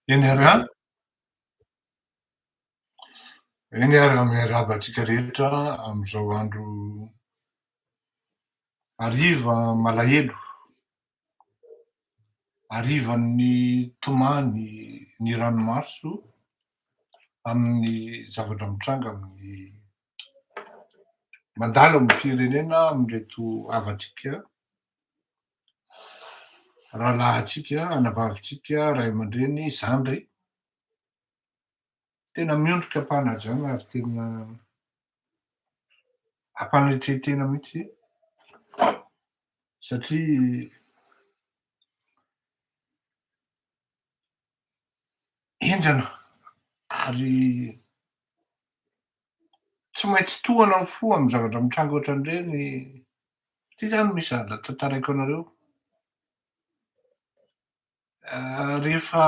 Eny ary an! Eny ary an, miarahaba antsika rehetra amin'izao andro hariva malahelo, harivan'ny tomany ny ranomaso amin'ny zavatra mitranga amin'ny mandalo amin'ny firenena amin'ireto havantsika rahalahintsika, anabavintsika, ray aman-dreny, zandry. Tena miondrika am-panajana ary tena ampanetren-tena mihitsy satria henjana ary tsy maintsy tohana ny fo amin'ny zavatra mitranga ohatran'ireny. Ity izany misy zavatra tantaraiko anareo. Rehefa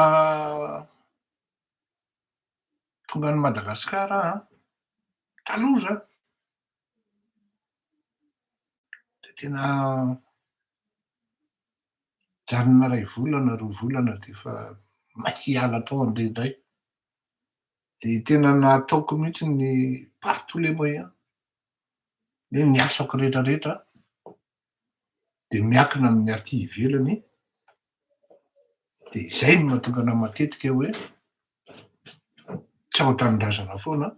tonga any Madagasikara aho an, taloha izany, dia tena mijanona iray volana, roa volana dia efa maika hiala tao handeha indray. Dia tena nataoko mihitsy ny par tous les moyens, hoe ny asako rehetra rehetra dia miankina amin'ny aty ivelany, dia izay no mahatonga anah matetika hoe tsy ao an-tanindrazana foana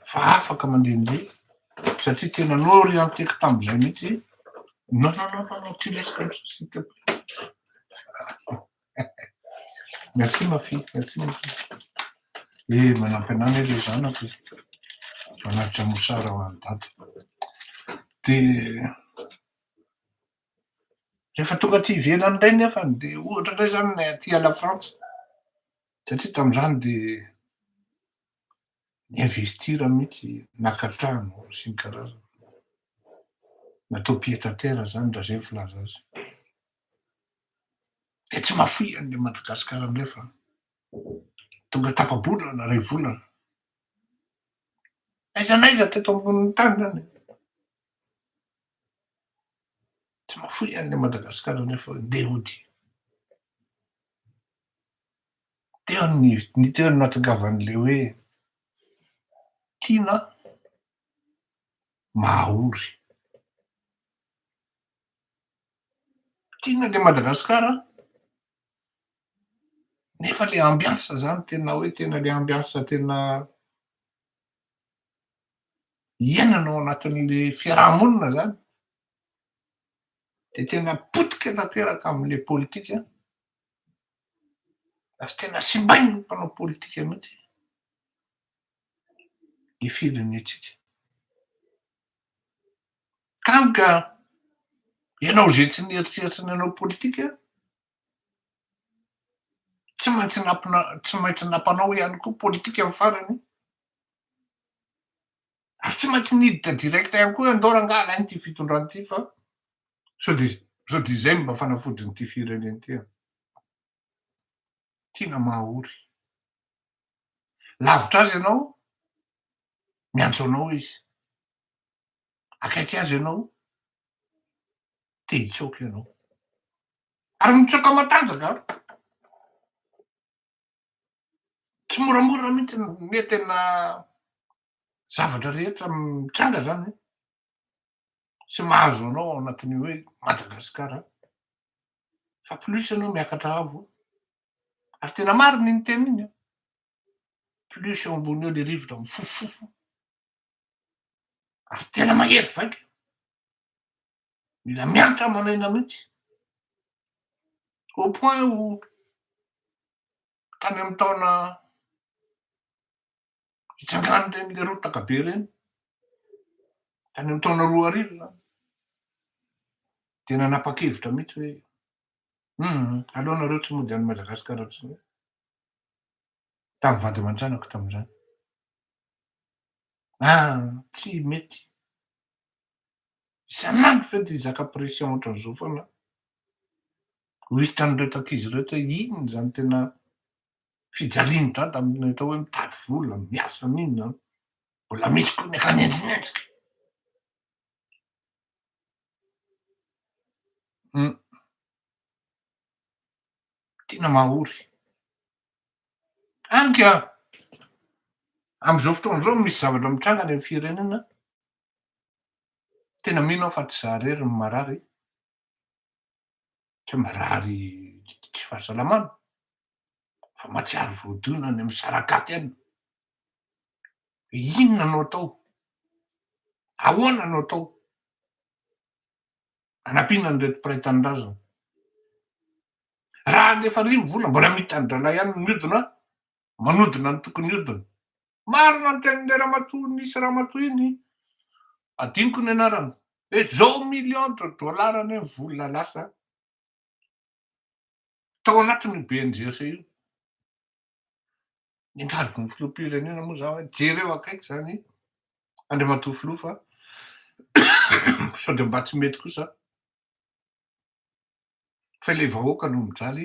fa afaka mandehandeha satria tena norienteko tamin'izay mihitsy, non non non non tu laisses comme ça s'il te plait. Merci ma fille, merci ma fille. Eh, manampy anah anie le zanako e. Manatitra mosara ho an'i dada. Dia rehefa tonga aty ivelany indray nefany dia ohatra indray zany ny aty à la Frantsa, satria tamin'izany dia ni-investir mihitsy, naka trano sy ny karazany. Natao pied à terre zany raha zay ny filaza azy. Dia tsy mahafoy an'ilay Madagasikara indray fa tonga tapa-bolana, iray volana. N'aiza n'aiza teto ambonin'ny tany zany e. Tsy mahafoy an'ilay Madagasikara indray fa ndeha hody. Teo ny ny teo no nahatongavan'ilay hoe tiana mahaory. Tiana le Madagasikara nefa le ambiance zany tena hoe tena le ambiance tena iainana ao anatin'le fiarahamonina zany de tena potika tanteraka am'le politika ary tena simbain'ny mpanao politika mihitsy ny firenentsika. Hany ka ianao izay tsy nieritreritra ny hanao politika, tsy maintsy nampina- tsy maintsy nampanao ihany koa politika amin'ny farany, ary tsy maintsy niditra direct ihany koa hoe andao rangahy alaina ity fitondrana ity fa sao dia sao dia izay no mba fanafodin'ity firenena ity an. Tiana maha-ory. Lavitra azy ianao, miantso anao izy. Akaiky azy ianao, te hitsoaka ianao. Ary mitsoaka matanjaka an! Tsy moramora mihitsy ny tena zavatra rehetra mitranga zany sy mahazo anao ao anatin'io hoe Madagasikara fa plus ianao miakatra avo ary tena marina iny teny iny an, plus eo ambony eo le rivotra mifofofofo ary tena mahery vaika, mila miantra aman'aina mihitsy, au point où tany amin'ny taona hitsangan'ireny le rotaka be ireny, tany amin'ny taona 2000 zany, de nanapa-kevitra mihitsy hoe hum aleo nareo tsy mody any Madagasikara intsony, tamin'ny vady aman-janako tamin'izany. Ah, tsy mety. Isan'andro ve dia hizaka pression ohatran'izao foana? Ho hitan'ireto ankizy ireto hoe inona izany tena fijalian'i dada amin'ny atao hoe mitady vola, miasa, n'inona. Mbola misy koa ny akanenjinenjika. Hum. Tena. Tena mahory. Any ka, am'izao fotoana izao misy zavatra mitranga any amy firenena, tena mino aho fa tsy za rery ny marary, tsy marary tsy fahasalamana, fa mahatsiaro voadona any amy sarakaty any. Inona no atao? Ahoana no atao? Anampiana an'ireto mpiray tanindrazana. Raha alefa ry ny vola, mbola mitan-drahalahy ihany ny miodina, manodina ny tokony hiodina. Marina ny tenin'ilay ramatoa nisy ramatoa iny, adinoko ny anarany, hoe zao million de dollars anie ny vola lasa tao anatin'io BNGRC io. Niangavy ny filoham-pirenena moa za hoe jereo akaiky zany Andriamatoa filoha fa sao de mba tsy mety kosa fa ilay vahoaka no mijaly,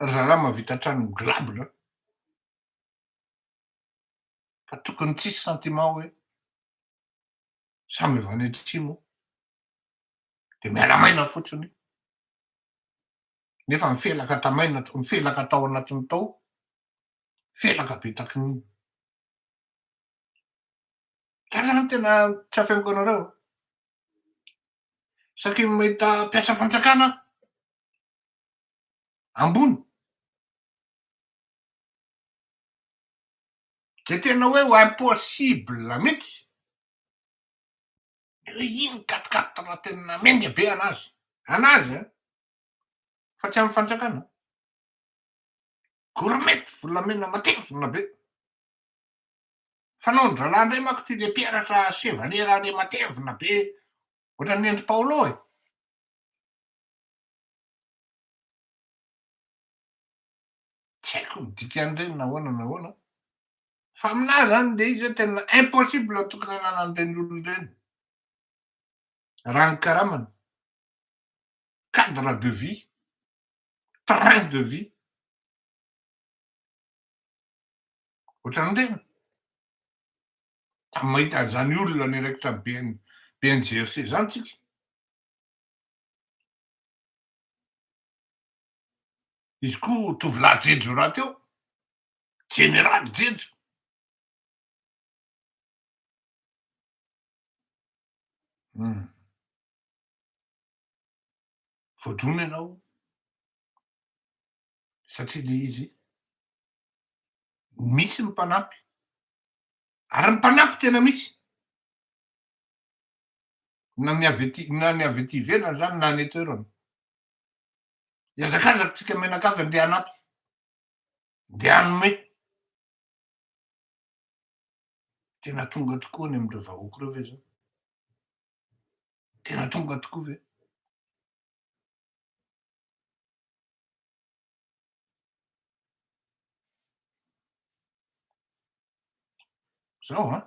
ry zalahy mahavita trano miglabona fa tokony tsisy sentiment hoe samy avy any atsimo de miala maina fotsiny nefa mifelaka tamaina mifelaka tao anatiny tao felaka be takin'iny. Za zany tena tsy afeniko anareo. Isaky ny mahita mpiasam-panjakana ambony de tena hoe ho impossible mihitsy ny hoe iny quatre quatre tena menga be anazy, anazy an, fa tsy amy fanjakana. Gourmette volamena matevina be. Fanaon-drahalahy indray manko ty le mpianatra chevalier le matevina be ohatran'ny Endry Paolo e. Tsy haiko ny dikan'ireny na ahoana na ahoana. Fa aminahy zany le izy hoe tena impossible tokony hananan'ireny olona ireny. Raha ny karamany, cadre de vie, train de vie. Ohatran'ireny. Samy mahita an'izany olona niandraikitra ny BN, BNGRC zany tsika. Izy koa tovolahy jejo rahateo, jeneraly jejo. Hum. Voadona ianao satria le izy misy ny mpanampy ary ny mpanampy tena misy na ny avy aty na ny avy aty ivelany zany na any an-toerana. Hiazakazaka tsika mianakavy andeha hanampy, andeha hanome. Tena tonga tokoa any amin'ireo vahoaka ireo ve zany? Tena tonga tokoa ve? Zao an.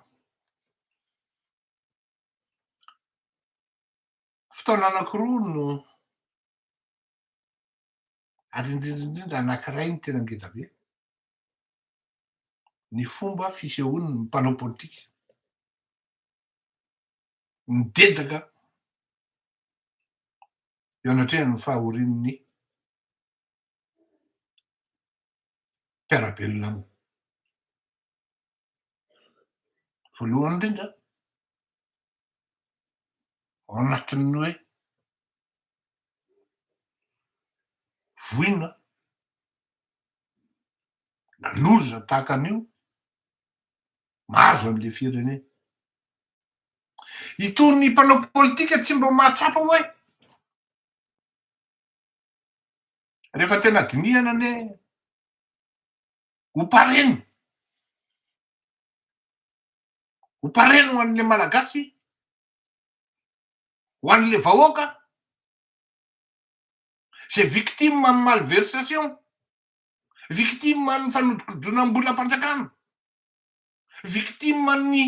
Fotoana anankiroa no ary indrindra indrindra anankiray no tena ngeda be, ny fomba fisehoan'ny mpanao politika midedaka eo anatrehan'ny fahorian'ny mpiara-belona aminy. Voalohany indrindra, ao anatin'ny hoe voina na loza tahaka an'io mahazo an'le firenena. Itony mpanao politika tsy mba mahatsapa hoe rehefa tena dinihana anie ho parrain ho parrain ho an'le malagasy, ho an'le vahoaka zay victime amin'ny malversation, victime amin'ny fanodikodinam-bolam-panjakana, victime ny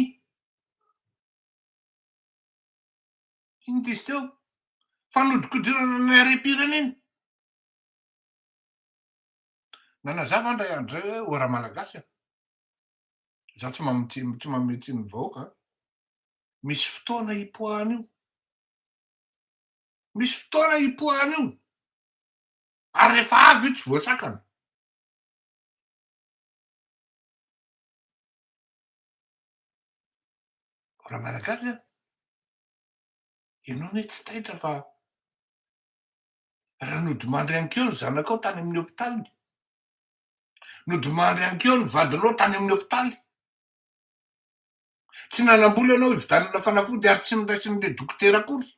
ino ty izy teo, fanodikodinana ny harem-pirenena. Nanazava ndray andro zay hoe ô Ramalagasy a, za tsy tsy manome tsiny ny vahoaka an, misy fotoana hipoahana io, misy fotoana hipoahana io. Ary rehefa avy io tsy voasakana. Raha Malagasy a, ianao anie tsy taitra fa raha nodimandry ihany koa ny zanakao tany amin'ny hopitaly, nodimandry ihany koa ny vadinao tany amin'ny hopitaly, tsy nanam-bola ianao hividianana fanafody ary tsy noraisin'ilay dokotera akory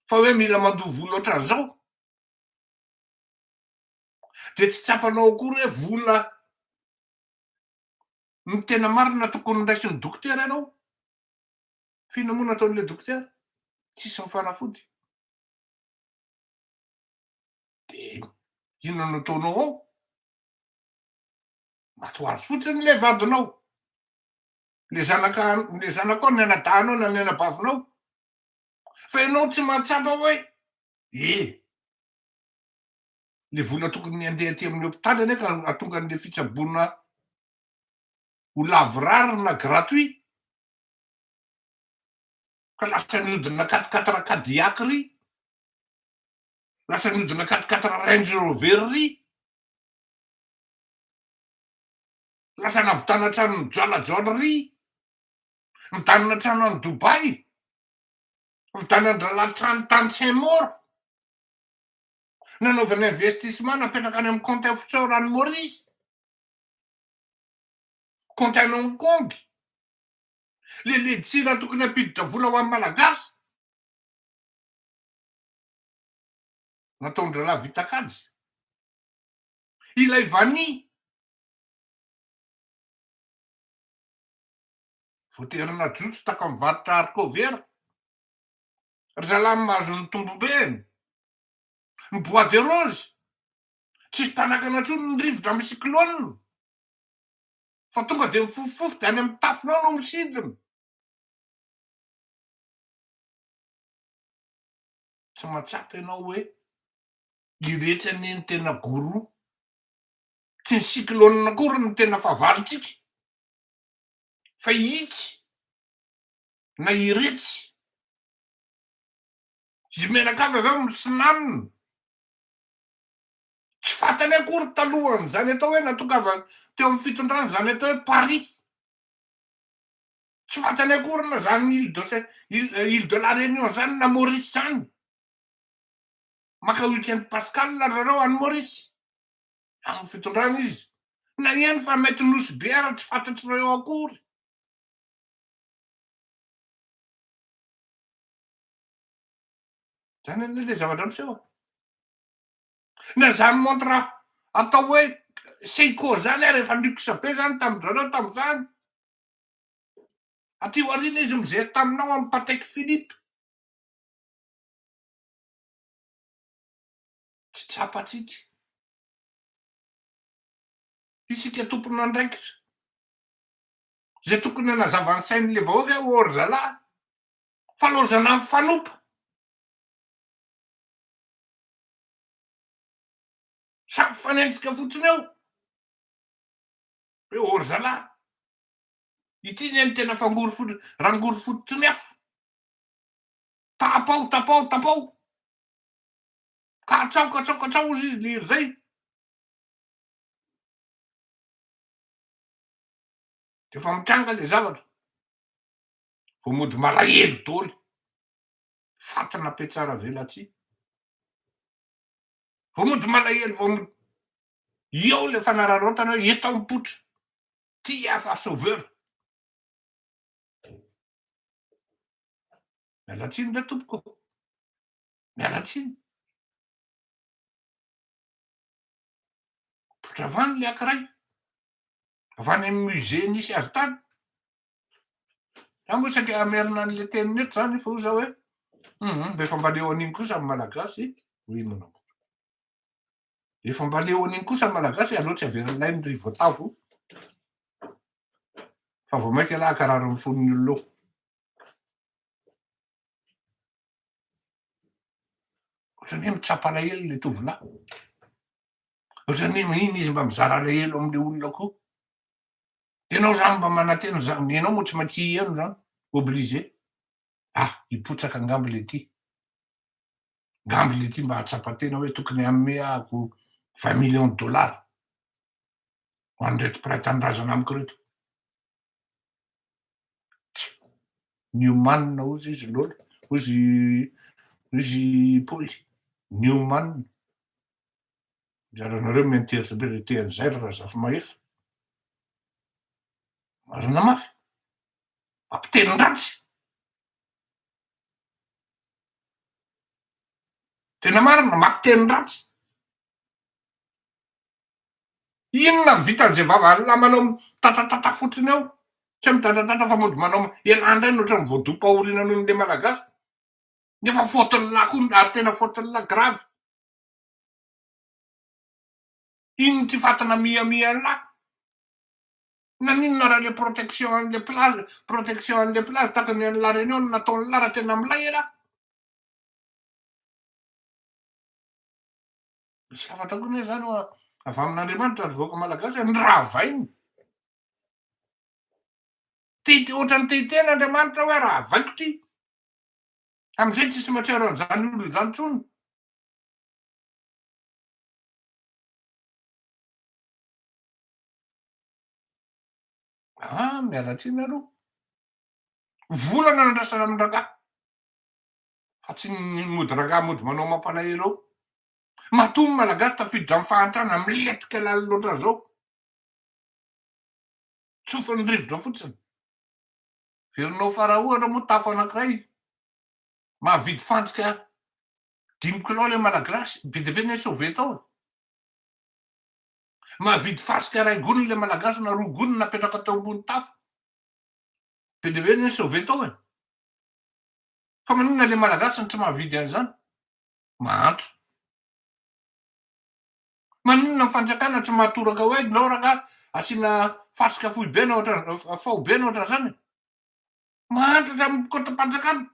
fa hoe mila mandoa vola ohatran'izao, dia tsy tsapanao akory hoe vola ny tena marina tokony noraisin'ny dokotera ianao. F'inona moa no ataon'ilay dokotera? Tsisy ny fanafody. Dia inona no ataonao ao? Maty ho azy fotsiny ilay vadinao, ilay zanaka, ilay zanakao, ny anadahinao na ny anabavinao. Fa ianao tsy mahatsapa hoe e, le vola tokony handeha aty amin'ny hopitaly anie ka hahatonga an'le fitsaboana ho lavorary na gratuit ka lasa nihodina quatre quatre Cadillac ry, lasa nihodina quatre quatre Range Rover ry, lasa nahavitana trano mijoalajoala ry, nividianana trano any Dubaï, nividianan-drahalahy trano tany Saint Maur, nanaovana investissement napetraka any amin'ny compte offshore any Maurice, compte any Hong Kong, le ledisira tokony hampiditra vola ho an'ny Malagasy, nataon-drahalahy vita kajy, ilay vanille. Voatery najotso taka mivarotra haricot vert ry zalahy mahazo ny tombom-beny, ny bois de rose, tsisy mpanakana intsony ny rivotra amin'ny cyclone fa tonga dia mifofofofo dia any amin'ny tafonao no misidina. Tsy mahatsapa ianao hoe iretsy anie ny tena gourou, tsy ny cyclone akory no tena fahavalontsika. Fa itsy na iretsy. Izy mianakavy avy ao misinanina. Tsy fantany akory talohan'izany atao hoe natongavany teo amin'ny fitondrana izany atao hoe Paris. Tsy fantany akory na izany île de île de la Réunion izany na Maurice izany. Maka week-end pascal ry zareo any Maurice. Amin'ny fitondrana izy. Na eny fa mety Nosy Be ara tsy fantatr'ireo akory. Zany anie le zavatra miseho e. Na zany montre atao hoe Seiko zany ary efa luxe be zany tamin-dry zareo tamin'izany. Aty aoriana izy mijery taminao amin'ny Patek Philippe. Tsy tsapantsika. Isika tompon'andraikitra. Izay tokony hanazava ny sain'ilay vahoaka hoe ô ry zalahy, fa laozana mifanompa. Samy mifanenjika fotsiny eo. Hoe ô ry zalahy, ity anie no tena fangory fot- rangory fototry ny afo. Tapao, tapao, tapao. Katsao, katsao, katsao hozy izy lery zay. De efa mitranga le zavatra. Vao mody malahelo doly. Fatina mpiatsara velatsihy. Vao mody malahelo, vao mody. Eo le fanararaotana hoe eto aho mipoitra. Ty aho fa sauveur. Miala tsiny re tompoko. Miala tsiny. Mipoitra avy any le ankiray. Avy any amin'ny musée nisy azy tany. Za moa saika hamerina an'le teniny eto zany fa hoy za hoe hum efa mba leo an'iny kosa ny malagasy hoy manao. Efa mba leo an'iny kosa ny malagasy aleo tsy averin'ilay ny ry voatavo fa vao mainka ialahy hankarary ny fon'ny olona eo. Ohatran'ny hoe mitsapa alahelo ilay tovolahy. Ohatran'ny hoe iny izy mba mizara alahelo amin'ilay olona koa. Dia ianao izany mba manantena izany, ianao moa tsy maintsy hiheno izany, obligé. Ah, hipotsaka angamba ilay ity. Ngamby le ty mba hahatsapa tena hoe tokony hanome ahako vingt millions de dollars ho an'ireto mpiray tanindrazana amiko reto. Tsy niomanina hozy izy lôla, hozy hozy Paoly, niomanina. Anjaranareo mi-interpreter an'izay ry Razafimahefa. Marina mafy. Mampiteny ratsy. Tena marina, mampiteny ratsy. Inona ny vitan'izay vava manao mitatatata fotsiny ao? Tsy hoe mitatatata fa mody manao elah indray no ohatran'ny voadom-pahoriana noho ny le malagasy. Nefa faute-n'lah koa ary tena faute-n'lah grave. Inona ity fatina mihamia an'lah? Naninona raha le protection an'le plage, protection an'le plage tahaka ny an'i La Réunion no nataon'lah raha tena milay elah? Misy hafatra koa anie zany hoa avy amin'Andriamanitra ry vahoaka malagasy a, ny ravainy. Te ohatran'ny te hiteny Andriamanitra hoe ravaiko ty. Amizay tsisy mahatsiaro an'izany olona izany intsony. Ah, miala tsiny aloha. Volana nandrasana amin-drangahy. Fa tsy ny mody rangahy mody manao mampalahelo eo. Matoa ny Malagasy tafiditra amin'ny fahantrana milentika lalina ohatran'izao. Tsofin'ny rivotra fotsiny. Verinao fara ohatra moa tafo anankiray mahavidy fantsika dimy kilao ilay Malagasy, be dia be ny sauvé tao e. Mahavidy fasika iray gony ilay Malagasy na roa gony napetraka teo ambony tafo. Be dia be ny sauvé tao e. Fa maninona ilay Malagasy no tsy mahavidy an'izany? Mahantra. Maninona ny fanjakana tsy mahatoraka hoe ndao rangahy asiana fasika foibe na ohatra faobe na ohatran'izany e? Mahantra hatramin'ny kotam-panjakana.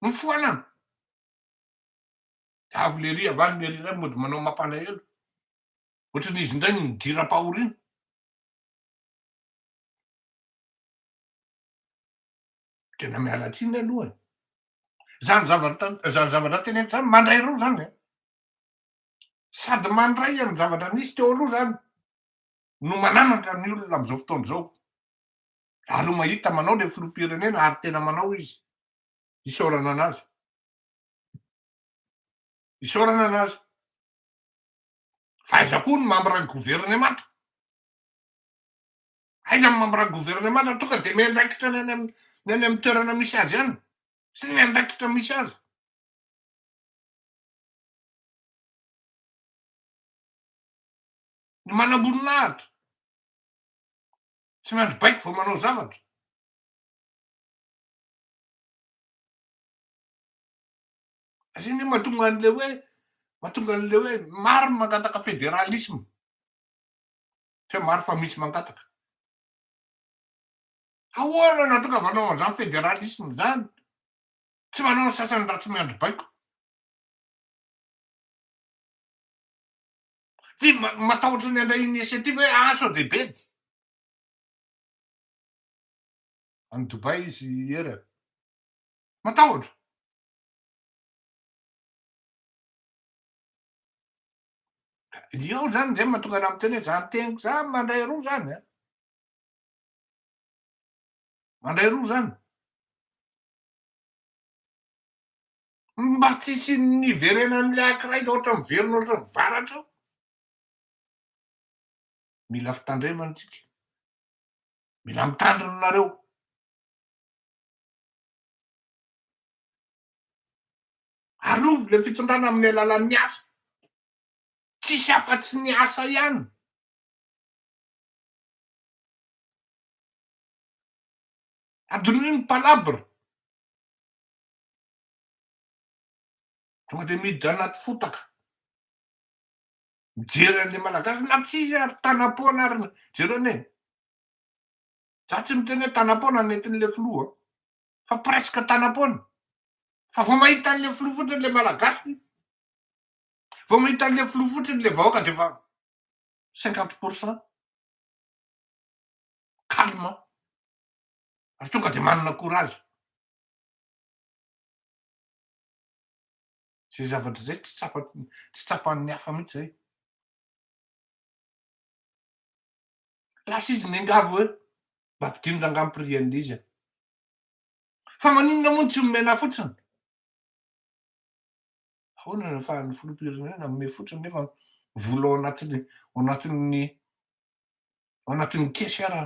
Nofoanana. Dia avy lery avy any lery iray mody manao mampalahelo. Ohatran'izy indray no nidiram-pahoriana. Tena miala tsiny aloha e. Zany zavatra zany zavatra teneniko zany mandray roa zany e. Sady mandray ny zavatra nisy teo aloha zany no mananatra ny olona am'izao fotoana izao. Aloha mahita manao le filoham-pirenena ary tena manao izy. Isaorana anazy. Isaorana anazy. Fa aiza koa ny membre ny gouvernemanta? Aiza ny membre ny gouvernemanta tonga de miandraikitra ny any amin'ny ny any amin'ny toerana misy azy any sy ny andraikitra misy azy. Ny manamboninahitra tsy miandry baiko vao manao zavatra. Zay anie mahatonga an'le hoe mahatonga an'le hoe maro ny mangataka fédéralisme. Tsy hoe maro fa misy mangataka. Ahoana no ahatongavanao an'izany fédéralisme zany? Tsy manao ny sasany raha tsy miandry baiko. Ty matahotra ny handray initiative hoe ah sao dia bedy. Any Dubaï izy Hery a. Matahotra. Eo zany zay mahatonga anah miteny hoe zany teniko zany mandray roa zany a. Mandray roa zany. Mba tsisy niverenan'le ankiray ohatra miverina ohatra ny varatra eo. Mila fitandremana tsika. Mila mitandrina nareo. Arovy le fitondrana amin'ny alalan'ny asa. Tsisy afa-tsy ny asa ihany. Adinoy ny palabre. Tonga de miditra anaty fotaka. Mijery an'le malagasy na tsisy ary tanam-poana ary jereo anie. Za tsy miteny hoe tanam-poana nentin'le filoha fa presque tanam-poana. Fa vao mahita an'le filoha fotsiny le malagasy, vao mahita an'le filoha fotsiny le vahoaka de efa 50 pour cent calme. Ary tonga de manana courage. Zay zavatra zay tsy tsapa tsy tsapan'ny hafa mihitsy zay. Lasa izy niangavy hoe mba ampidino rangahy ny prix an'ilay izy a. Fa maninona moa no tsy omena fotsiny? Ahoana no ahafahan'ny filoham-pirenena manome fotsiny nefa vola ao anatin'ny ao anatin'ny ao anatin'ny caisse ara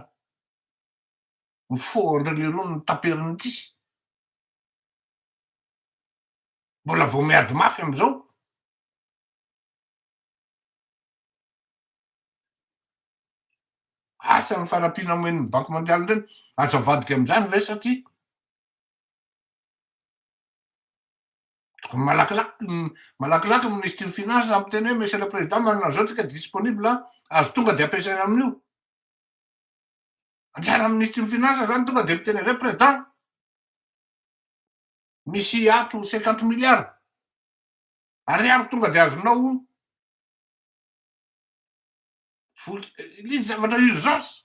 ny faux an-dry leroa no taperin'ny tsisy. Mbola vao miady mafy am'izao. Asa ny fanampiana omen'ny banky mondiale ireny, azo avadika amin'izany ve sa tsia? Tokony malakilaky malakilaky ny minisitry ny finance miteny hoe monsieur le président manana an'izao tsika disponible azo tonga de ampiasaina amin'io. Anjaran'ny minisitry ny finance zany tonga de miteny an'izay président misy ato cinquante milliards ariary tonga de azonao vola ilay zavatra urgence.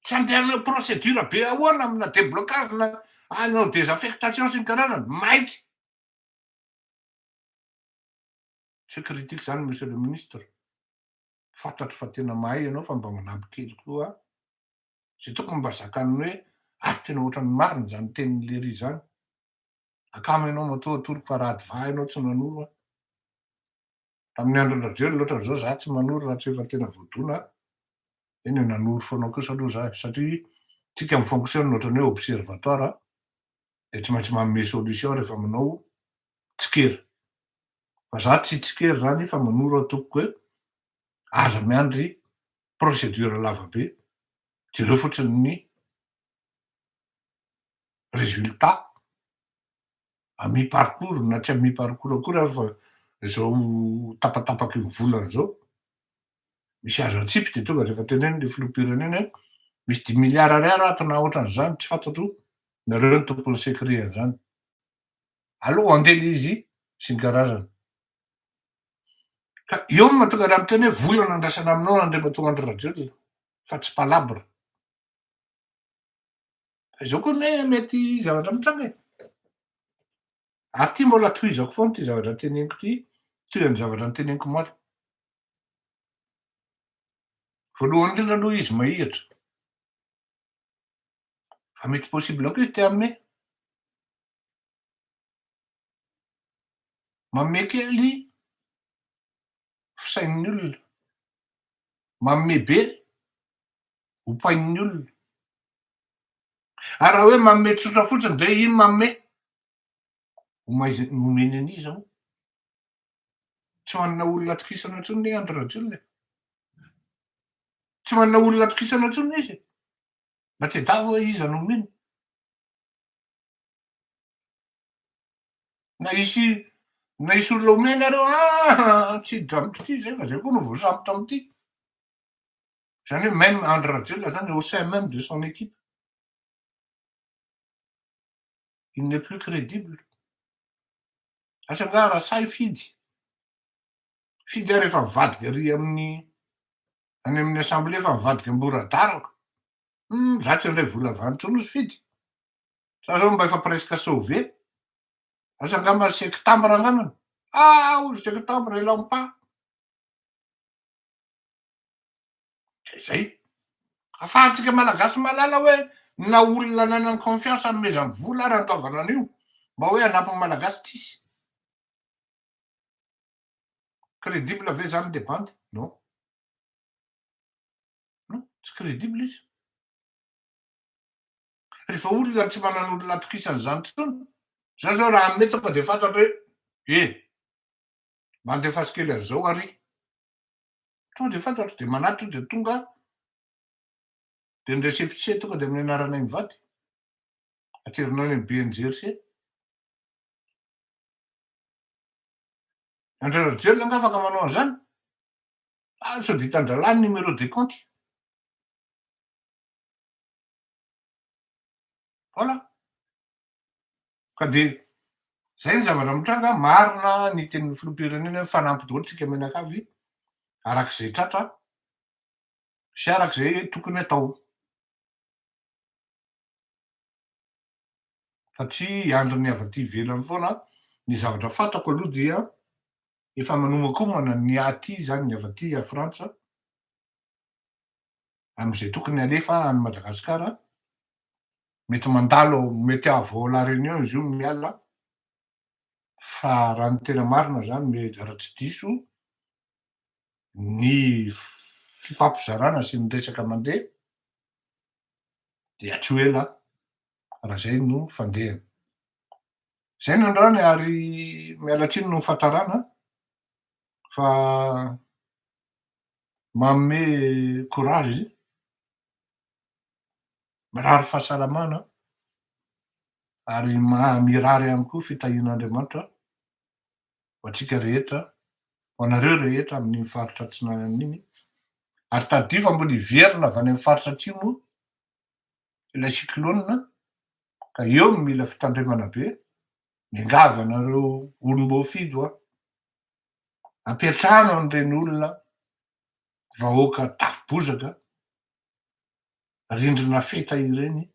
Tsy andeha hanao procédure be ahoana amina déblocage na hanao désaffectation sy ny karazany, maika. Tsy critique zany monsieur le ministre, fantatro fa tena mahay ianao fa mba manampy kely koa zay tokony mba zakan'ny hoe ary tena ohatran'ny marina zany tenin'i Lery zany, akama ianao matoa atoroko fa raha adva ianao tsy nanoro an. Tamin'ny andron'i Rajoelina ohatran'izao za tsy manoro raha tsy efa tena voadona a! Eny e, nanoro foana kosa aloha za e, satria tsika mi-fonctionne ohatran'ny hoe observatoire dia tsy maintsy manome solution rehefa manao tsikera. Fa za tsy hitsikera zany fa manoro aho tompoko hoe aza miandry procédure lava be, jereo fotsiny ny résultat à mi parcours na tsy à mi parcours akory ary fa izao tapatapaky ny volana izao, misy azo atsipy de tonga de efa teneno le filoham-pirenena hoe misy dimy milliards ariary ato na ohatran'izany tsy fantatro, nareo no tompon'ny secret an'izany. Aleo handeha le izy sy ny karazany. Ka eo no mahatonga raha miteny hoe vola no andrasana aminao Andriamatoa Andry Rajoelina fa tsy palabre. Fa izao koa anie mety zavatra mitranga e. Ary ty mbola tohizako foana ty zavatra teneniko ty, toy ny zavatra noteneniko omaly. Voalohany indrindra aloha izy mahiratra. Fa mety possible koa izy te hanome. Manome kely fisain'ny olona. Manome be Ompain'ny olona. Ary raha hoe manome tsotra fotsiny dia ino manome? Omaiz- Omeny an'iza moa? Tsy manana olona atokisana intsony anie Andry Rajoelina e. Tsy manana olona atokisana intsony izy e. Mba tedavo hoe iza no omeny. Na hisy na hisy olona omeny ary eo, ah tsy hiditra amiko ity zay fa zay koa no voasambotra amin'ity. Zany hoe même Andry Rajoelina zany au sein même de son équipe, il n'est plus crédible. Asa angaha raha sahy Fidy? Fidy ary efa mivadika ary amin'ny any amin'ny assemblée efa mivadika amboradarako. Hum, za tsy handray vola avy any intsony ozy Fidy. Za zao mba efa presque sauvé. Asa angamba septembre angambany. Ah, ozy septembre elam pas. De zay. Afahantsika Malagasy mahalala hoe na olona ananany confiance hanomezany vola ary handoavana an'io mba hoe hanampy ny Malagasy tsisy. Crédible ve zany le bandy? Non. Non, tsy crédible izy. Rehefa olona tsy manana olona atokisany zany intsony, za zao raha hanome tonga de fantatro hoe eh, mba andefaso kely an'izao ary. Tonga de fantatro de manatitra de tonga de ny récépissé tonga de amin'ny anaranay mivady. Aterina any amin'ny BNGRC. Andry Rajoelina angaha afaka manao an'izany? Ah, sao de hitan-drahalahy ny numéro de compte. Voilà. Ka de zay ny zavatra mitranga, marina ny tenin'ny filoham-pirenena hoe mifanampy daholo tsika mianakavy arak'izay tratra sy arak'izay tokony atao. Fa tsy hiandry ny avy aty ivelany foana, ny zavatra fantako aloha dia efa manomankomana ny aty zany ny avy aty a Frantsa am'izay tokony alefa any Madagasikara, mety mandalo mety avy ao La Réunion izy io miala, fa raha ny tena marina zany mety raha tsy diso ny fifampizarana sy ny resaka mandeha dia tsy ho ela raha zay no fandehany. Zay no androany ary miala tsiny noho ny fahatarana fa manome courage, mirary fahasalamana ary mirary ihany koa fitahian'Andriamanitra ho antsika rehetra, ho anareo rehetra amin'iny faritra atsinanana iny, ary tadidio fa mbola hiverina avy any amin'ny faritra atsimo ilay cyclone ka eo no mila fitandremana be, miangavy anareo olom-boafidy hoa, ampiantrano an'ireny olona vahoaka tafo bozaka, rindrina feta ireny,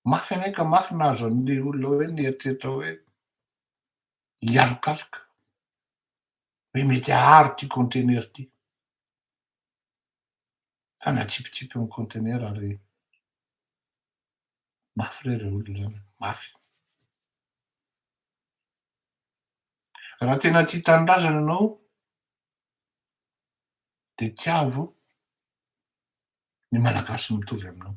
mafy anie ka mafy nahazo an'ilay olona hoe nieritreritra hoe hialokaloka, hoe mety haharo ity conteneur ity, fa natsipitsipy ny conteneur ary mafy re reo olona zany, mafy. Raha tena tia tanindrazana ianao de tiavo ny Malagasy mitovy aminao.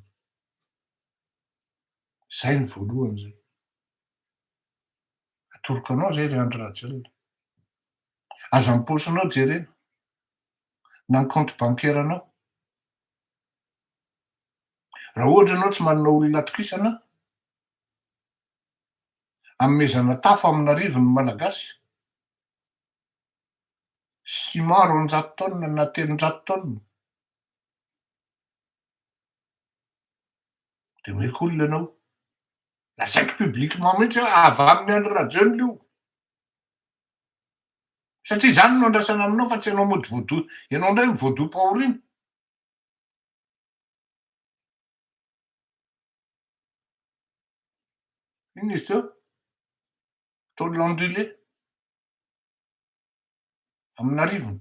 Zay ny voalohany zay. Atoroko anao zay ry Andry Rajoelina. Aza ny paosinao jerena, na ny compte bancaire anao. Raha ohatra ianao tsy manana olona atokisana, anomezana tafo amin'arivony ny Malagasy, ciment 200 taonina na 300 taonina, de omeko olona ianao. Lazaiko publiquement mihitsy hoe avy amin'i Andry Rajoelina io. Satria izany no andrasana aminao fa tsy ianao mody voadoa, ianao indray no voadoa-pahoriana. Inona izy teo? Tôle ondulée. Amin'arivony.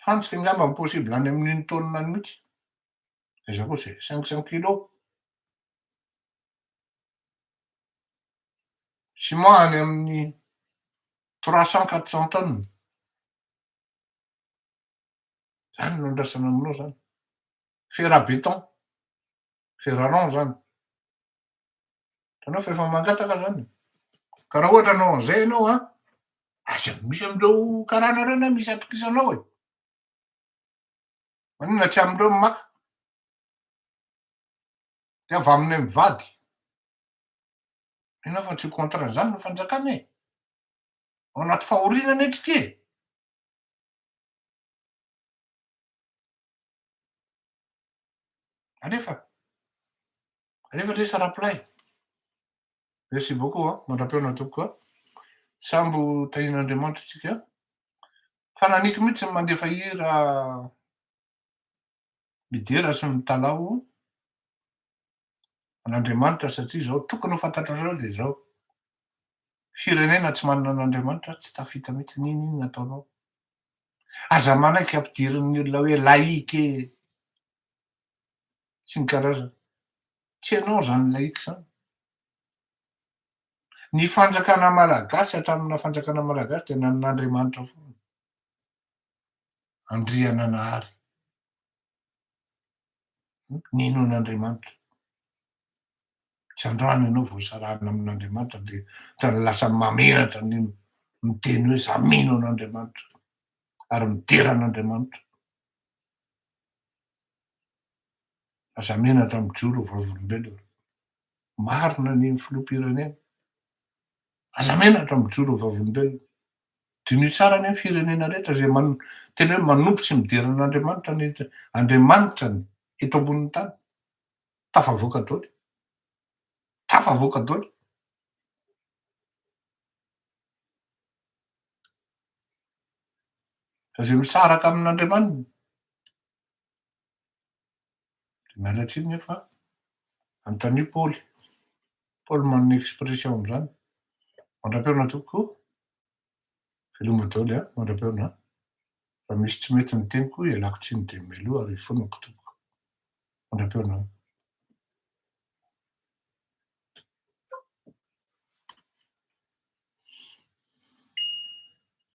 Fantsika angamba ny possible any amin'iny tonne any mihitsy. Aiza kosa e, 500 kilos. Ciment any amin'ny 300 400 tonnes. Zany no andrasana aminao zany. Fer à béton, fer à rond zany. Hitanao fa efa mangataka zany. Ka raha ohatra hanao an'izay ianao an, aza misy amin'ireo karana ireo anie misy atokisanao e. Maninona tsy amin'ireo no maka? Dia avy aminay mivady. Ianao fa tsy ho contre an'izany ny fanjakana e. Ao anaty fahoriana anie tsika e. Alefa. Alefa lesy Raplay. Merci beaucoup an, mandra-pihaona tompoko an. Sambo tahian'Andriamanitra tsika. Fa naniko mihitsy ny mandefa hira midera sy mitalaho an'Andriamanitra satria izao tokony ho fantatrareo dia izao. Firenena tsy manana an'Andriamanitra tsy tafita mihitsy n'inon'inona ataonao. Aza manaiky ampidirin'ny olona hoe laïque sy ny karazany. Tsy ianao izany laïque izany. Ny fanjakana malagasy hatramina fanjakana malagasy dia nanan'Andriamanitra foana. Andriananahary. Nino an'Andriamanitra. Tsy androany ianao vao sarahina amin'Andriamanitra dia ohatran'ny lasa mamenatra ny miteny hoe za mino an'Andriamanitra ary midera an'Andriamanitra. Aza menatra mijoro ho vavolombelona. Marina ny filoham-pirenena. Aza menatra mijoro ho vavolombelona. Diniho tsara anie ny firenena rehetra izay man- tena hoe manompo sy midera an'Andriamanitra ny Andriamanitrany eto ambonin'ny tany. Tafavoaka daholo. Tafavoaka daholo. Fa izay misaraka amin'Andriamaniny, dia miala tsiny nefa. Anontanio Paoly, Paoly manana expression am'izany. Mandra-pihaona tompoko, veloma daholy a, mandra-pihaona. Raha misy tsy mety ny teniko, ialako tsiny de mialoha ary fonako tompoko. Mandra-pihaona.